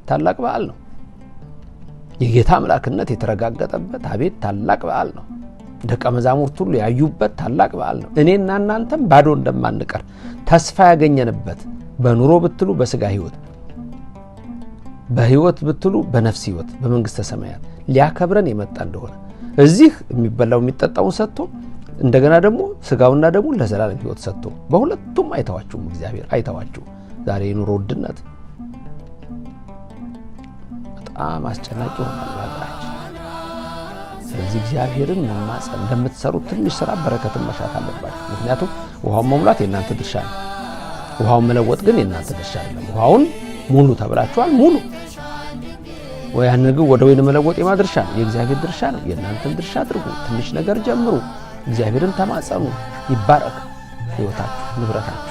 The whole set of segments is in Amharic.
ታላቅ በዓል ነው። የጌታ አምላክነት የተረጋገጠበት አቤት ታላቅ በዓል ነው። ደቀ መዛሙርት ሁሉ ያዩበት ታላቅ በዓል ነው። እኔና እናንተም ባዶ እንደማንቀር ተስፋ ያገኘንበት በኑሮ ብትሉ በስጋ ሕይወት፣ በሕይወት ብትሉ በነፍስ ሕይወት፣ በመንግሥተ ሰማያት ሊያከብረን የመጣ እንደሆነ እዚህ የሚበላው የሚጠጣውን ሰጥቶ እንደገና ደግሞ ስጋውና ደግሞ ለዘላለም ሕይወት ሰጥቶ በሁለቱም አይተዋችሁም። እግዚአብሔር አይተዋችሁ። ዛሬ የኑሮ ውድነት በጣም አስጨናቂ ይሆናል በሀገራችን። ስለዚህ እግዚአብሔርን መማፀን ለምትሰሩት ትንሽ ስራ በረከትን መሻት አለባችሁ። ምክንያቱም ውሃውን መሙላት የእናንተ ድርሻ ነው። ውሃውን መለወጥ ግን የእናንተ ድርሻ አይደለም። ውሃውን ሙሉ ተብላችኋል፣ ሙሉ። ወይ ያን ግን ወደ ወይን መለወጥ የማ ድርሻ ነው? የእግዚአብሔር ድርሻ ነው። የእናንተን ድርሻ አድርጉ። ትንሽ ነገር ጀምሩ። እግዚአብሔርን ተማጸኑ። ይባረክ ሕይወታችሁ፣ ንብረታችሁ።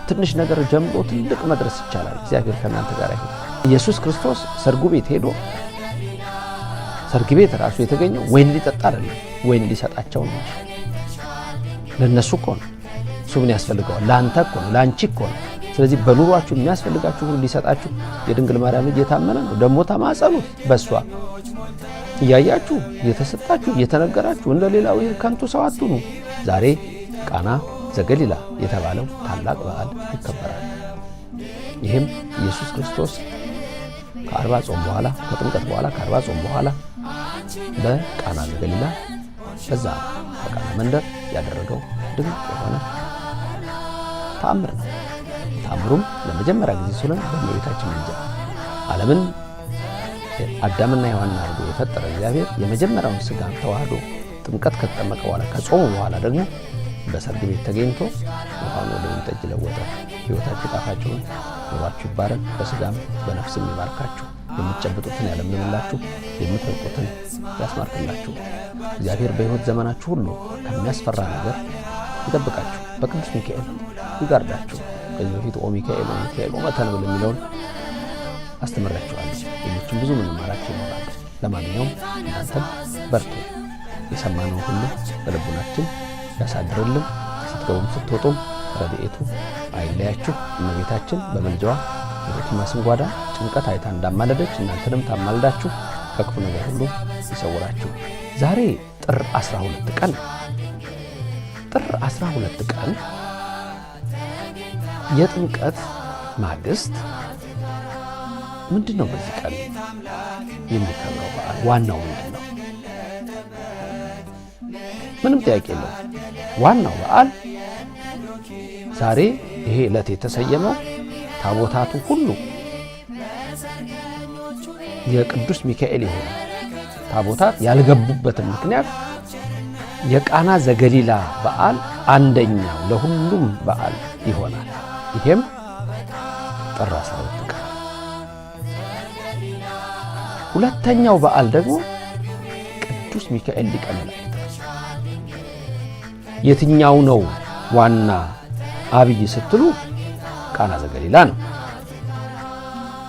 ትንሽ ነገር ጀምሮ ትልቅ መድረስ ይቻላል። እግዚአብሔር ከእናንተ ጋር ይሁን። ኢየሱስ ክርስቶስ ሰርጉ ቤት ሄዶ ሰርግ ቤት ራሱ የተገኘው ወይን ሊጠጣ አይደለም፣ ወይን ሊሰጣቸው ነው እንጂ። ለእነሱ እኮ ነው። እሱ ምን ያስፈልገዋል? ለአንተ እኮ ነው፣ ለአንቺ እኮ ነው። ስለዚህ በኑሯችሁ የሚያስፈልጋችሁ ሁሉ ሊሰጣችሁ የድንግል ማርያም ልጅ የታመነ ነው። ደግሞ ተማጸኑት። በእሷ እያያችሁ፣ እየተሰጣችሁ፣ እየተነገራችሁ እንደ ሌላው ይህ ከንቱ ሰው አትሁኑ። ዛሬ ቃና ዘገሊላ የተባለው ታላቅ በዓል ይከበራል። ይህም ኢየሱስ ክርስቶስ ከ40 ጾም በኋላ፣ ከጥምቀት በኋላ ከ40 ጾም በኋላ በቃና ዘገሊላ በዛ በቃና መንደር ያደረገው ድንቅ የሆነ ተአምር ነው። ተአምሩም ለመጀመሪያ ጊዜ ስለሆነ በእመቤታችን ምልጃ ዓለምን አዳምና ሔዋንን አድርጎ የፈጠረ እግዚአብሔር የመጀመሪያውን ስጋን ተዋህዶ ጥምቀት ከተጠመቀ በኋላ ከጾሙ በኋላ ደግሞ በሰርግ ቤት ተገኝቶ ውሃውን ወደ ወይን ጠጅ ለወጠ። ሕይወታችሁ ጣፋጭ ይሁን፣ ኑሯችሁ ይባረክ፣ በስጋም በነፍስም ይባርካችሁ። የምትጨብጡትን ያለምልምላችሁ፣ የምትረግጡትን ያስማርክላችሁ። እግዚአብሔር በሕይወት ዘመናችሁ ሁሉ ከሚያስፈራ ነገር ይጠብቃችሁ፣ በቅዱስ ሚካኤል ይጋርዳችሁ። ከዚህ በፊት ኦ ሚካኤል፣ ኦ ሚካኤል፣ ኦ መተንብል የሚለውን አስተምሬያችኋለሁ። ሌሎችም ብዙ ምንማራቸው ይኖራሉ። ለማንኛውም እናንተም በርቱ። የሰማነው ሁሉ በልቡናችን ያሳድርልን። ስትገቡም ስትወጡም ረድኤቱ አይለያችሁ። እመቤታችን በምልጃዋ የዶኪማስን ጓዳ ጭንቀት አይታ እንዳማለደች እናንተንም ታማልዳችሁ ከክፉ ነገር ሁሉ ይሰውራችሁ። ዛሬ ጥር 12 ቀን፣ ጥር 12 ቀን የጥምቀት ማግስት ምንድን ነው? በዚህ ቀን የሚከብረው በዓል ዋናው ምንድን ነው? ምንም ጥያቄ የለውም። ዋናው በዓል ዛሬ ይሄ ዕለት የተሰየመው ታቦታቱ ሁሉ የቅዱስ ሚካኤል የሆኑ ታቦታት ያልገቡበትን ምክንያት የቃና ዘገሊላ በዓል አንደኛው ለሁሉም በዓል ይሆናል። ይሄም ጥር 12 ቀን። ሁለተኛው በዓል ደግሞ ቅዱስ ሚካኤል ሊቀ መላእክት ነው። የትኛው ነው ዋና አብይ ስትሉ ቃና ዘገሊላ ነው።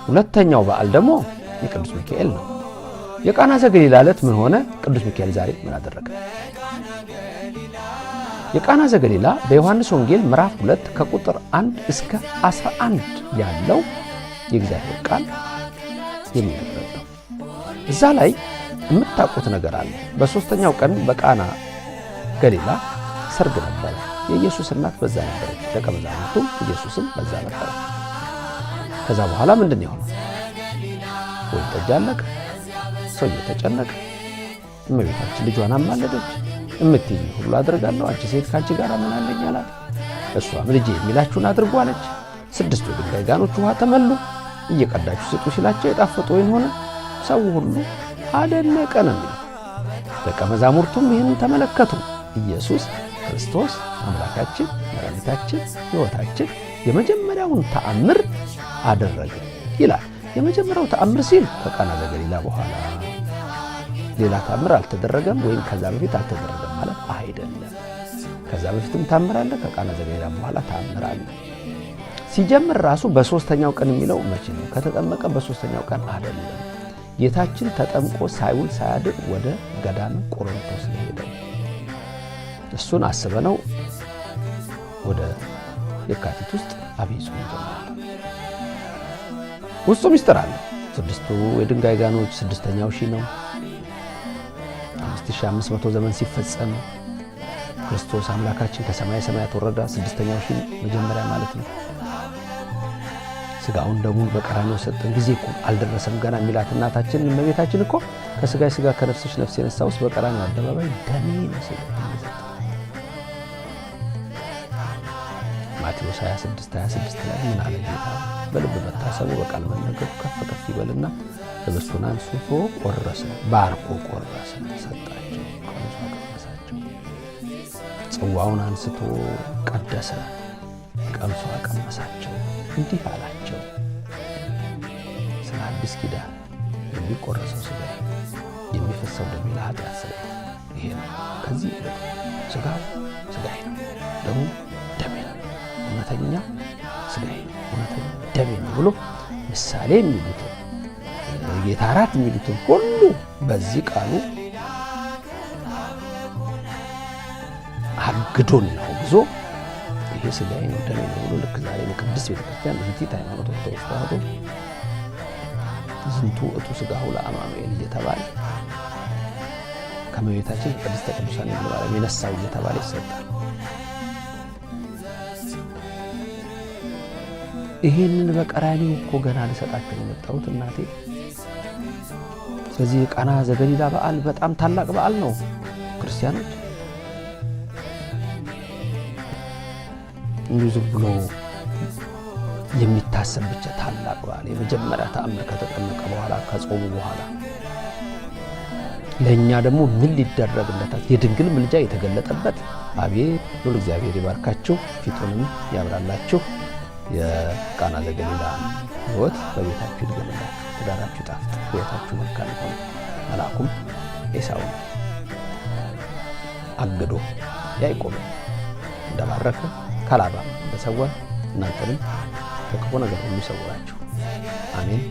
ሁለተኛው በዓል ደግሞ የቅዱስ ሚካኤል ነው። የቃና ዘገሊላ ዕለት ምን ሆነ? ቅዱስ ሚካኤል ዛሬ ምን አደረገ? የቃና ዘገሊላ በዮሐንስ ወንጌል ምዕራፍ 2 ከቁጥር 1 እስከ 11 ያለው የእግዚአብሔር ቃል የሚነግረን ነው። እዛ ላይ የምታውቁት ነገር አለ። በሦስተኛው ቀን በቃና ገሊላ ሰርግ ነበረ። የኢየሱስ እናት በዛ ነበረች፣ ደቀ መዛሙርቱም ኢየሱስም በዛ ነበረ። ከዛ በኋላ ምንድን ነው የሆነው? ወይን ጠጅ አለቀ። ሰውየው ተጨነቀ። እመቤታችን ልጇን አማለደች። እምትይኝ ሁሉ አድርጋለሁ፣ አንቺ ሴት ከአንቺ ጋር ምን አለኝ አላት። እሷም ልጄ የሚላችሁን አድርጉ አለች። 6ቱ የድንጋይ ጋኖች ውሃ ተመሉ። እየቀዳችሁ ስጡ ሲላቸው የጣፈጠ ወይን ሆነ። ሰው ሁሉ አደነቀ ነው የሚለው። ደቀ መዛሙርቱም ይህንን ተመለከቱ። ኢየሱስ ክርስቶስ አምላካችን መድኃኒታችን ሕይወታችን የመጀመሪያውን ተአምር አደረገ ይላል። የመጀመሪያው ተአምር ሲል ከቃና ዘገሊላ በኋላ ሌላ ተአምር አልተደረገም ወይም ከዛ በፊት አልተደረገም ማለት አይደለም። ከዛ በፊትም ተአምር አለ፣ ከቃና ዘገሊላ በኋላ ተአምር አለ። ሲጀምር ራሱ በሦስተኛው ቀን የሚለው መቼ ነው? ከተጠመቀ በሦስተኛው ቀን አይደለም። ጌታችን ተጠምቆ ሳይውል ሳያድር ወደ ገዳመ ቆሮንቶስ ነው የሄደው። እሱን አስበነው ወደ የካቲት ውስጥ አብይ ጾም ይጀምራል። ውስጡ ሚስጥር አለ። ስድስቱ የድንጋይ ጋኖች ስድስተኛው ሺህ ነው። 5500 ዘመን ሲፈጸም ክርስቶስ አምላካችን ከሰማይ ሰማያት ወረዳ። ስድስተኛው ሺህ መጀመሪያ ማለት ነው። ስጋውን ደሙን በቀራንዮ ሰጠን። ጊዜ እኮ አልደረሰም ገና የሚላት እናታችን እመቤታችን እኮ ከስጋይ ስጋ ከነፍስሽ ነፍስ የነሳ ውስጥ በቀራንዮ አደባባይ ደሜ ነው ስጋ ማቴዎስ 26:26 ላይ ምን አለ ጌታ? በልብ መታሰቡ በቃል መነገሩ ከፍ ከፍ ይበልና ህብስቱን አንስቶ ቆረሰ፣ ባርኮ ቆረሰ፣ ሰጣቸው፣ ቀምሶ አቀመሳቸው። ጽዋውን አንስቶ ቀደሰ፣ ቀምሶ አቀመሳቸው። እንዲህ አላቸው፣ ስለ አዲስ ኪዳን የሚቆረሰው ስጋ የሚፈሰው ደሜ ለኃጢአት ስርየት ይሄ ነው። ከዚህ ስጋው ስጋዬ ነው፣ ደሙ ደሜ ነው፣ እውነተኛ ስጋዬ ነው፣ እውነተኛ ደሜ ነው ብሎ ምሳሌ የሚሉትን የጌታ እራት የሚሉትን ሁሉ በዚህ ቃሉ አግዶና አውግዞ ይሄ ስጋዬ ነው ደሜ ነው ብሎ ልክ ዛሬ በቅድስት ቤተክርስቲያን በንቲት ሃይማኖት ኦርቶዶክስ ተዋሕዶ ዝንቱ ውእቱ ሥጋሁ ለአማኑኤል እየተባለ ከእመቤታችን ከቅድስተ ቅዱሳን ድንግል ማርያም የነሳው እየተባለ ይሰጣል። ይሄንን በቀራንዮ እኮ ገና ልሰጣቸው የመጣሁት እናቴ። ስለዚህ የቃና ዘገሊላ በዓል በጣም ታላቅ በዓል ነው። ክርስቲያኖች እንዲሁ ዝም ብሎ የሚታሰብ ብቻ ታላቅ በዓል የመጀመሪያ ተአምር ከተጠመቀ በኋላ ከጾሙ በኋላ ለእኛ ደግሞ ምን ሊደረግለታል የድንግል ምልጃ የተገለጠበት። አቤት ሉል እግዚአብሔር ይባርካችሁ፣ ፊቱንም ያብራላችሁ። የቃና ዘገሊላ ሕይወት በቤታችሁ ይድገምላችሁ፣ ትዳራችሁ ይጣፍጥ፣ ሕይወታችሁ መልካም ይሆን። መልአኩም ኤሳውን አግዶ ያዕቆብን እንደባረከ ከላባ እንደሰወረ እናንተንም ከክፉ ነገር ሁሉ ይሰውራችሁ። አሜን።